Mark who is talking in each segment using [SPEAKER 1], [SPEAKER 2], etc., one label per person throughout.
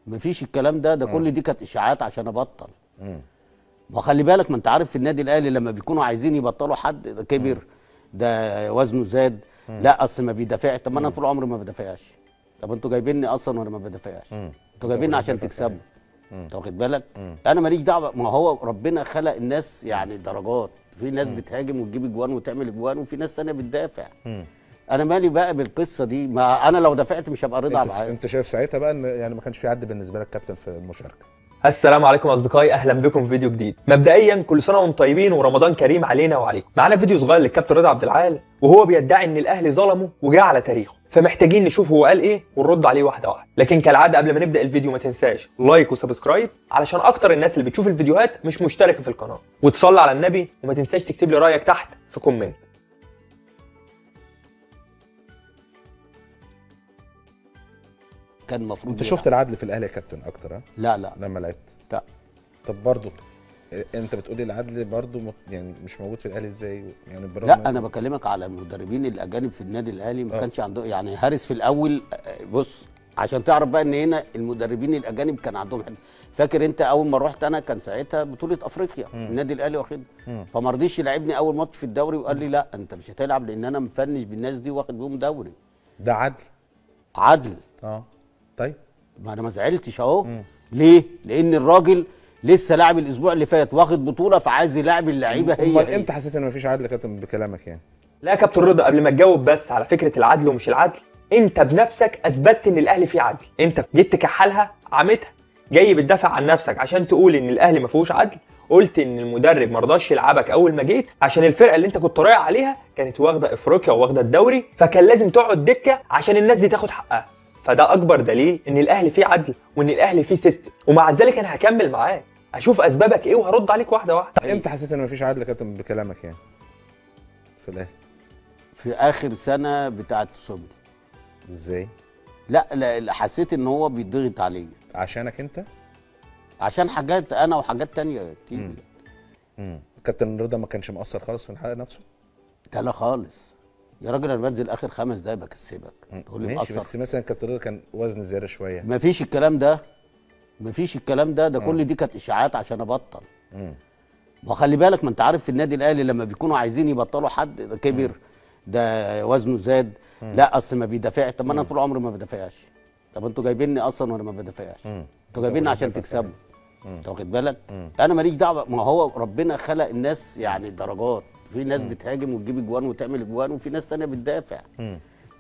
[SPEAKER 1] مفيش الكلام ده، ده كل دي كانت اشاعات عشان ابطل. ما خلي بالك، ما انت عارف في النادي الاهلي لما بيكونوا عايزين يبطلوا حد ده كبر، ده وزنه زاد، لا اصل ما بيدافعش. طب ما انا طول عمري ما بدافعش. طب انتوا جايبيني اصلا وانا ما بدافعش، انتوا جايبيني عشان تكسبوا. انت واخد بالك؟ انا ماليش دعوه، ما هو ربنا خلق الناس يعني درجات، في ناس بتهاجم وتجيب اجوان وتعمل اجوان، وفي ناس تانية بتدافع. انا مالي بقى بالقصة دي، ما انا لو دافعت مش هبقى رضا عبد.
[SPEAKER 2] انت شايف ساعتها بقى ان يعني ما كانش في عدل بالنسبة لك كابتن في المشاركة؟
[SPEAKER 3] السلام عليكم اصدقائي، اهلا بكم في فيديو جديد. مبدئيا كل سنة وانتم طيبين ورمضان كريم علينا وعليكم. معانا فيديو صغير للكابتن رضا عبد العال وهو بيدعي ان الاهلي ظلمه وجاء على تاريخه، فمحتاجين نشوف هو قال ايه ونرد عليه واحدة واحدة. لكن كالعادة قبل ما نبدا الفيديو ما تنساش like و subscribe علشان اكتر الناس اللي بتشوف الفيديوهات مش مشتركة في القناة، وتصلي على النبي، وما تنساش تكتب لي رايك تحت في comment.
[SPEAKER 1] كان المفروض
[SPEAKER 2] انت شفت العدل في الاهلي يا كابتن اكتر؟ ها؟
[SPEAKER 1] لا لا
[SPEAKER 2] لما لعبت.
[SPEAKER 1] لا.
[SPEAKER 2] طب برضه انت بتقولي العدل برضه يعني مش موجود في الاهلي ازاي؟ يعني
[SPEAKER 1] لا انا بكلمك على المدربين الاجانب في النادي الاهلي ما كانش عندهم يعني. هارس في الاول، بص عشان تعرف بقى ان هنا المدربين الاجانب كان عندهم حد. فاكر انت اول ما رحت انا كان ساعتها بطوله افريقيا النادي الاهلي واخدها، فما رضيش يلعبني اول ماتش في الدوري وقال لي لا انت مش هتلعب لان انا مفنش بالناس دي واخد بيهم دوري.
[SPEAKER 2] ده عدل؟
[SPEAKER 1] عدل.
[SPEAKER 2] طيب
[SPEAKER 1] ما انا ما زعلتش اهو. ليه؟ لان الراجل لسه لاعب الاسبوع اللي فات واخد بطوله، فعايز يلاعب اللعيبة. هي
[SPEAKER 2] امال امتى حسيت ان مفيش عدل يا كابتن بكلامك يعني؟
[SPEAKER 3] لا يا كابتن رضا، قبل ما تجاوب بس على فكرة العدل ومش العدل، انت بنفسك اثبتت ان الاهلي فيه عدل. انت جيت تكحلها عمتها، جاي بتدافع عن نفسك عشان تقول ان الاهلي ما فيهوش عدل. قلت ان المدرب ما رضاش يلعبك اول ما جيت عشان الفرقة اللي انت كنت رايح عليها كانت واخده افريقيا وواخده الدوري، فكان لازم تقعد دكه عشان الناس دي تاخد حقها. فده اكبر دليل ان الاهلي فيه عدل وان الاهلي فيه system. ومع ذلك انا هكمل معاك اشوف اسبابك ايه وهرد عليك واحدة واحدة.
[SPEAKER 2] امتى حسيت ان مفيش عدل يا كابتن بكلامك يعني في الاهلي؟
[SPEAKER 1] في اخر سنة بتاعه سوبر.
[SPEAKER 2] ازاي؟
[SPEAKER 1] لا لا حسيت ان هو بيضغط عليا.
[SPEAKER 2] عشانك انت؟
[SPEAKER 1] عشان حاجات انا وحاجات تانية كتير.
[SPEAKER 2] كابتن رضا ما كانش مقصر خالص في حق نفسه؟
[SPEAKER 1] لا خالص يا راجل، انا بنزل اخر 5 دقايق بكسبك. تقول لي
[SPEAKER 2] ماشي، بس مثلا كابتن رضا كان وزن زيادة شوية.
[SPEAKER 1] مفيش الكلام ده، مفيش الكلام ده، ده كل دي كانت اشاعات عشان ابطل. ما خلي بالك، ما انت عارف في النادي الاهلي لما بيكونوا عايزين يبطلوا حد ده كبر، ده وزنه زاد، لا اصل ما بيدافعش. طب ما انا طول عمري ما بدافعش. طب انتوا جايبيني اصلا وانا ما بدافعش، انتوا جايبيني عشان تكسبوا. انت واخد بالك؟ انا ماليش دعوه، ما هو ربنا خلق الناس يعني درجات، في ناس بتهاجم وتجيب اجوان وتعمل اجوان، وفي ناس تانية بتدافع.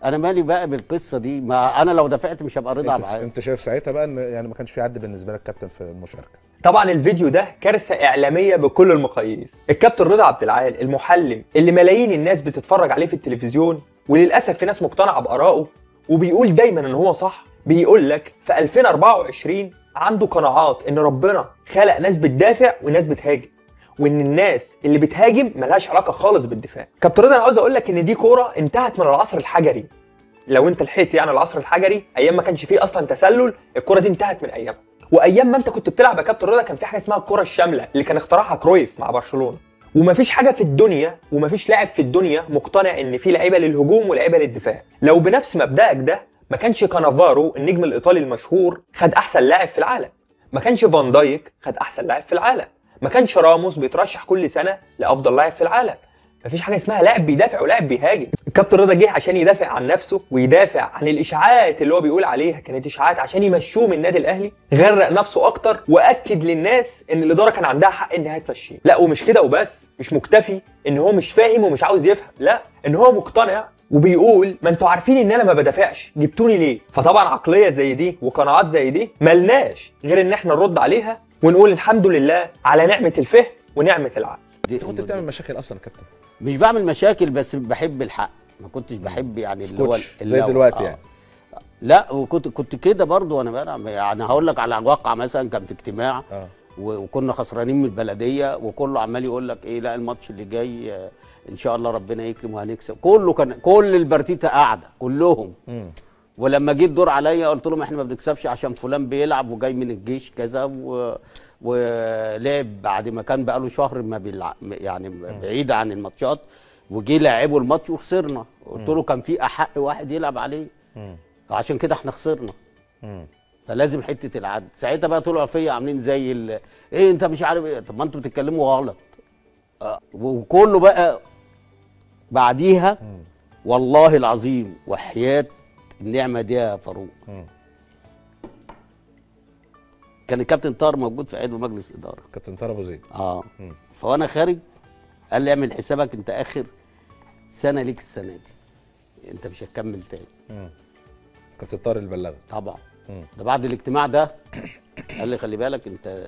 [SPEAKER 1] انا مالي بقى بالقصة دي، ما انا لو دافعت مش هبقى رضا عبد العال.
[SPEAKER 2] انت شايف ساعتها بقى ان يعني ما كانش في عدل بالنسبة لك كابتن في المشاركة؟
[SPEAKER 3] طبعا الفيديو ده كارثة اعلامية بكل المقاييس. الكابتن رضا عبد العال المحلل اللي ملايين الناس بتتفرج عليه في التلفزيون، وللاسف في ناس مقتنعة بارائه وبيقول دايما ان هو صح، بيقول لك في 2024 عنده قناعات ان ربنا خلق ناس بتدافع وناس بتهاجم، وان الناس اللي بتهاجم ملهاش علاقة خالص بالدفاع. كابتن رضا انا عاوز اقول لك ان دي كورة انتهت من العصر الحجري. لو انت لحقت يعني العصر الحجري، ايام ما كانش فيه اصلا تسلل، الكورة دي انتهت من ايامها. وايام ما انت كنت بتلعب يا كابتن رضا كان في حاجة اسمها الكورة الشاملة اللي كان اخترعها كرويف مع برشلونة. ومفيش حاجة في الدنيا ومفيش لاعب في الدنيا مقتنع ان في لعيبة للهجوم ولعيبة للدفاع. لو بنفس مبدأك ده ما كانش كانافارو النجم الايطالي المشهور خد احسن لاعب في العالم، ما كانش فان دايك خد احسن لاعب في العالم، ما كانش راموس بيترشح كل سنة لافضل لاعب في العالم. مفيش حاجة اسمها لاعب بيدافع ولاعب بيهاجم. الكابتن رضا جه عشان يدافع عن نفسه ويدافع عن الاشاعات اللي هو بيقول عليها كانت اشاعات عشان يمشوه من النادي الاهلي، غرق نفسه اكتر واكد للناس ان الادارة كان عندها حق انها تمشيه. لا ومش كده وبس، مش مكتفي ان هو مش فاهم ومش عاوز يفهم، لا ان هو مقتنع وبيقول ما انتوا عارفين ان انا ما بدافعش، جبتوني ليه؟ فطبعا عقلية زي دي وقناعات زي دي ملناش غير ان احنا نرد عليها ونقول الحمد لله على نعمه الفهم ونعمه العقل.
[SPEAKER 2] انت كنت بتعمل مشاكل اصلا يا كابتن؟
[SPEAKER 1] مش بعمل مشاكل، بس بحب الحق، ما كنتش بحب يعني اللي هو
[SPEAKER 2] زي دلوقتي يعني.
[SPEAKER 1] لا وكنت كده برضو وانا بلعب يعني. هقول لك على واقعه مثلا، كان في اجتماع وكنا خسرانين من البلدية، وكله عمال يقول لك ايه، لا الماتش اللي جاي ان شاء الله ربنا يكرم وهنكسب. كله كان كل البرتيتا قاعدة كلهم. ولما جه الدور عليا قلت لهم احنا ما بنكسبش عشان فلان بيلعب وجاي من الجيش كذا ولعب بعد ما كان بقاله شهر ما بيلعب يعني بعيد عن الماتشات، وجي لعبوا الماتش وخسرنا. قلت له كان في احق واحد يلعب عليه، عشان كده احنا خسرنا. فلازم حتة العدل. ساعتها بقى طلعوا فيا عاملين زي ايه انت مش عارف ايه، طب ما انتوا بتتكلموا غلط. وكله بقى بعديها والله العظيم وحياه النعمة دي يا فاروق، كان الكابتن طاهر موجود في عضو مجلس ادارة،
[SPEAKER 2] كابتن طاهر ابو زيد.
[SPEAKER 1] فوانا خارج قال لي اعمل حسابك انت اخر سنة ليك السنة دي، انت مش هتكمل تاني.
[SPEAKER 2] كابتن طاهر اللي بلغك
[SPEAKER 1] طبعا. ده بعد الاجتماع ده قال لي خلي بالك انت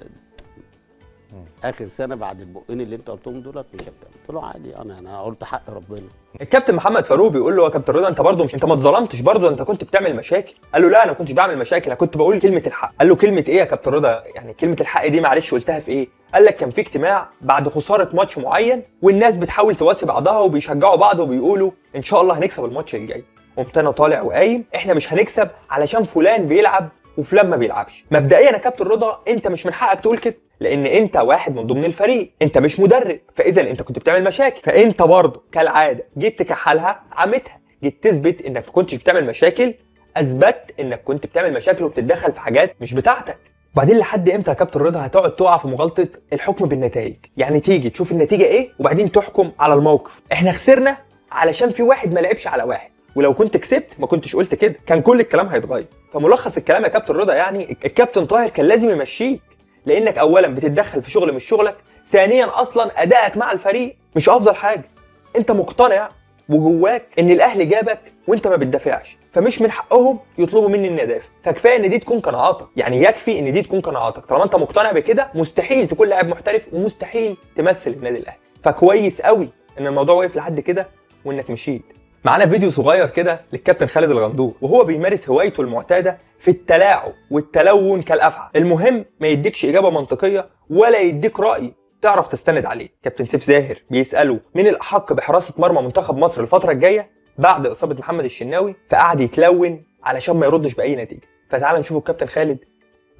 [SPEAKER 1] اخر سنة بعد البقين اللي انت قلتهم دولت مش هتكمل. قلت له عادي، انا قلت حق ربنا.
[SPEAKER 3] الكابتن محمد فاروق بيقول له يا كابتن رضا انت برضه مش انت ما اتظلمتش برضه، انت كنت بتعمل مشاكل. قال له لا انا ما كنتش بعمل مشاكل، انا كنت بقول كلمة الحق. قال له كلمة ايه يا كابتن رضا؟ يعني كلمة الحق دي معلش قلتها في ايه؟ قال لك كان في اجتماع بعد خسارة ماتش معين والناس بتحاول تواسي بعضها وبيشجعوا بعض وبيقولوا ان شاء الله هنكسب الماتش الجاي. قمت انا طالع وقايم احنا مش هنكسب علشان فلان بيلعب وفلان ما بيلعبش. مبدئيا يا كابتن رضا انت مش من حقك تقول كده، لان انت واحد من ضمن الفريق، انت مش مدرب، فاذا انت كنت بتعمل مشاكل، فانت برضه كالعادة جيت تكحلها عمتها، جيت تثبت انك ما كنتش بتعمل مشاكل، اثبت انك كنت بتعمل مشاكل وبتتدخل في حاجات مش بتاعتك. وبعدين لحد امتى يا كابتن رضا هتقعد تقع في مغالطة الحكم بالنتائج؟ يعني تيجي تشوف النتيجة ايه وبعدين تحكم على الموقف. احنا خسرنا علشان في واحد ما لعبش على واحد، ولو كنت كسبت ما كنتش قلت كده، كان كل الكلام هيتغير. فملخص الكلام يا كابتن رضا يعني الكابتن طاهر كان لازم يمشيك، لانك اولا بتتدخل في شغل مش شغلك، ثانيا اصلا ادائك مع الفريق مش افضل حاجة، انت مقتنع وجواك ان الاهلي جابك وانت ما بتدافعش، فمش من حقهم يطلبوا مني اني ادافع، فكفايه ان دي تكون قناعاتك، يعني يكفي ان دي تكون قناعاتك، طالما انت مقتنع بكده مستحيل تكون لاعب محترف ومستحيل تمثل النادي الاهلي. فكويس قوي ان الموضوع وقف لحد كده وانك مشيت. معانا فيديو صغير كده للكابتن خالد الغندور وهو بيمارس هوايته المعتادة في التلاعب والتلون كالافعى، المهم ما يديكش اجابه منطقية ولا يديك راي تعرف تستند عليه. كابتن سيف زاهر بيساله مين الاحق بحراسه مرمى منتخب مصر الفترة الجاية بعد اصابه محمد الشناوي، فقعد يتلون علشان ما يردش باي نتيجة. فتعال نشوف الكابتن خالد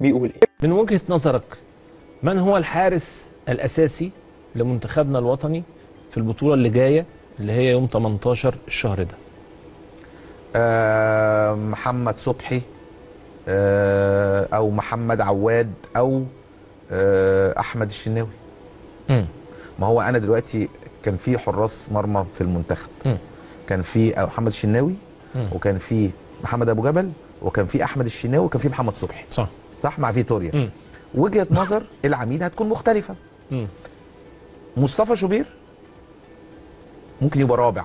[SPEAKER 3] بيقول ايه.
[SPEAKER 4] من وجهه نظرك من هو الحارس الاساسي لمنتخبنا الوطني في البطولة اللي جاية اللي هي يوم 18 الشهر ده؟
[SPEAKER 2] محمد صبحي او محمد عواد او احمد الشناوي. ما هو انا دلوقتي كان في حراس مرمى في المنتخب، كان في محمد الشناوي وكان في محمد ابو جبل وكان في احمد الشناوي وكان في محمد صبحي. صح صح، مع فيتوريا. وجهة نظر العميد هتكون مختلفة. مصطفى شوبير ممكن يبقى رابع،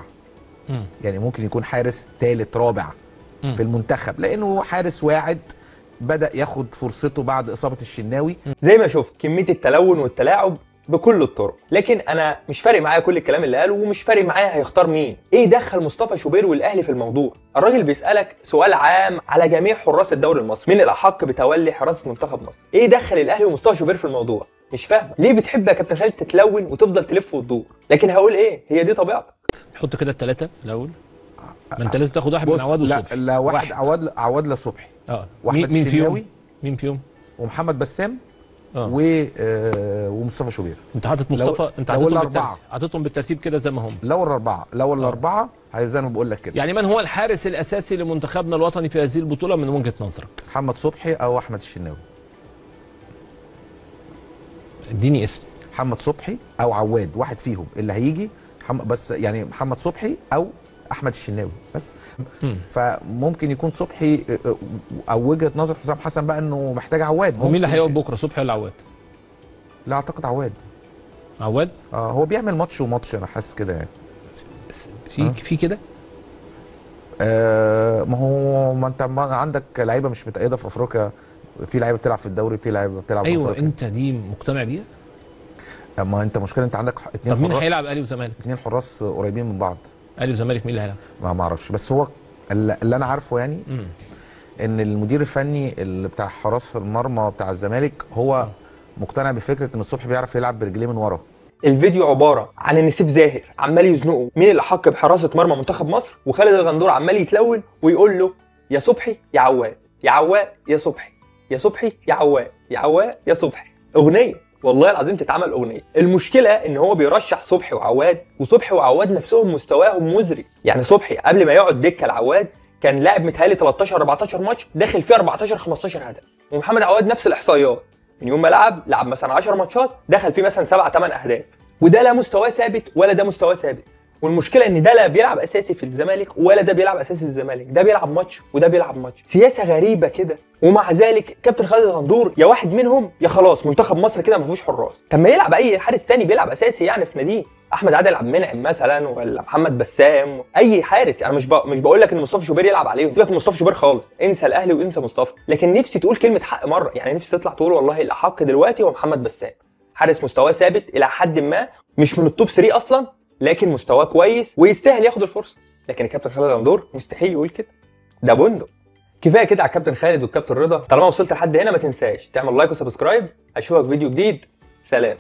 [SPEAKER 2] يعني ممكن يكون حارس ثالث رابع في المنتخب، لانه حارس واعد بدأ ياخد فرصته بعد اصابة الشناوي.
[SPEAKER 3] زي ما شفت كمية التلون والتلاعب بكل الطرق، لكن انا مش فارق معايا كل الكلام اللي قاله ومش فارق معايا هيختار مين. ايه دخل مصطفى شوبير والاهلي في الموضوع؟ الراجل بيسالك سؤال عام على جميع حراس الدوري المصري، مين الاحق بتولي حراسة منتخب مصر؟ ايه دخل الاهلي ومصطفى شوبير في الموضوع؟ مش فاهمه ليه بتحب يا كابتن خالد تتلون وتفضل تلف وتدور، لكن هقول ايه، هي دي طبيعتك.
[SPEAKER 4] حط كده الثلاثة الاول، ما انت لازم تاخد واحد من عواد وصبحي.
[SPEAKER 2] لا واحد عواد، عواد لصبحي،
[SPEAKER 4] واحد مين فيهم؟ مين فيهم؟
[SPEAKER 2] ومحمد بسام ومصطفى شوبير.
[SPEAKER 4] انت حاطط مصطفى، انت حاططهم بالترتيب كده زي ما هم.
[SPEAKER 2] لو الاربعة، لو الاربعة زي ما بقول لك كده.
[SPEAKER 4] يعني من هو الحارس الاساسي لمنتخبنا الوطني في هذه البطولة من وجهه نظرك؟
[SPEAKER 2] محمد صبحي او احمد الشناوي.
[SPEAKER 4] اديني اسم.
[SPEAKER 2] محمد صبحي او عواد، واحد فيهم اللي هيجي، بس يعني محمد صبحي او احمد الشناوي بس. فممكن يكون صبحي، او وجهه نظر حسام حسن بقى انه محتاج عواد.
[SPEAKER 4] هو مين اللي هيقعد بكره، صبحي ولا عواد؟
[SPEAKER 2] لا اعتقد عواد.
[SPEAKER 4] عواد؟
[SPEAKER 2] هو بيعمل ماتش وماتش، انا حاسس كده يعني.
[SPEAKER 4] في كده؟
[SPEAKER 2] ما هو ما انت ما عندك لعيبة مش متأيده في افريقيا، في لعيبة بتلعب في الدوري، في لعيبة بتلعب في
[SPEAKER 4] افريقيا. ايوه انت دي مقتنع بيها؟
[SPEAKER 2] ما انت مشكلة، انت عندك اثنين.
[SPEAKER 4] طب مين هيلعب اهلي وزمالك؟
[SPEAKER 2] اثنين حراس قريبين من بعض.
[SPEAKER 4] اهلي وزمالك مين اللي هيلعب؟
[SPEAKER 2] ما اعرفش، بس هو اللي انا عارفه يعني ان المدير الفني اللي بتاع حراس المرمى بتاع الزمالك هو مقتنع بفكره ان الصبحي بيعرف يلعب برجليه من ورا.
[SPEAKER 3] الفيديو عبارة عن ان سيف زاهر عمال يزنقه مين اللي حق بحراسه مرمى منتخب مصر، وخالد الغندور عمال يتلون ويقول له يا صبحي يا عواد، يا عواد يا صبحي، يا صبحي يا عواد، يا عواد يا صبحي. اغنية والله العظيم تتعمل اغنية. المشكلة ان هو بيرشح صبحي وعواد، وصبحي وعواد نفسهم مستواهم مزري. يعني صبحي قبل ما يقعد دكه لعواد كان لاعب متهيألي 13 14 ماتش داخل فيه 14 15 هدف، ومحمد عواد نفس الاحصائيات، من يوم ما لعب مثلا 10 ماتشات دخل فيه مثلا 7 8 اهداف، وده لا مستواه ثابت ولا ده مستواه ثابت. والمشكلة ان ده لا بيلعب اساسي في الزمالك ولا ده بيلعب اساسي في الزمالك، ده بيلعب ماتش وده بيلعب ماتش، سياسة غريبة كده. ومع ذلك كابتن خالد غندور يا واحد منهم يا خلاص منتخب مصر كده ما فيهوش حراس. طب ما يلعب اي حارس تاني بيلعب اساسي يعني في ناديه، احمد عادل عبد المنعم مثلا ولا محمد بسام، اي حارس. انا مش بقول لك ان مصطفى شوبير يلعب عليهم، سيبك من مصطفى شوبير خالص، انسى الاهلي وانسى مصطفى، لكن نفسي تقول كلمة حق مرة، يعني نفسي تطلع تقول والله الاحق دلوقتي هو محمد بسام، حارس مستواه ثابت الى حد ما، مش من ال top 3 اصلا، لكن مستواه كويس ويستاهل ياخد الفرصة. لكن الكابتن خالد غندور مستحيل يقول كده، ده بندق. كفاية كده على الكابتن خالد والكابتن رضا. طالما وصلت لحد هنا ما تنساش تعمل like و subscribe. اشوفك فيديو جديد، سلام.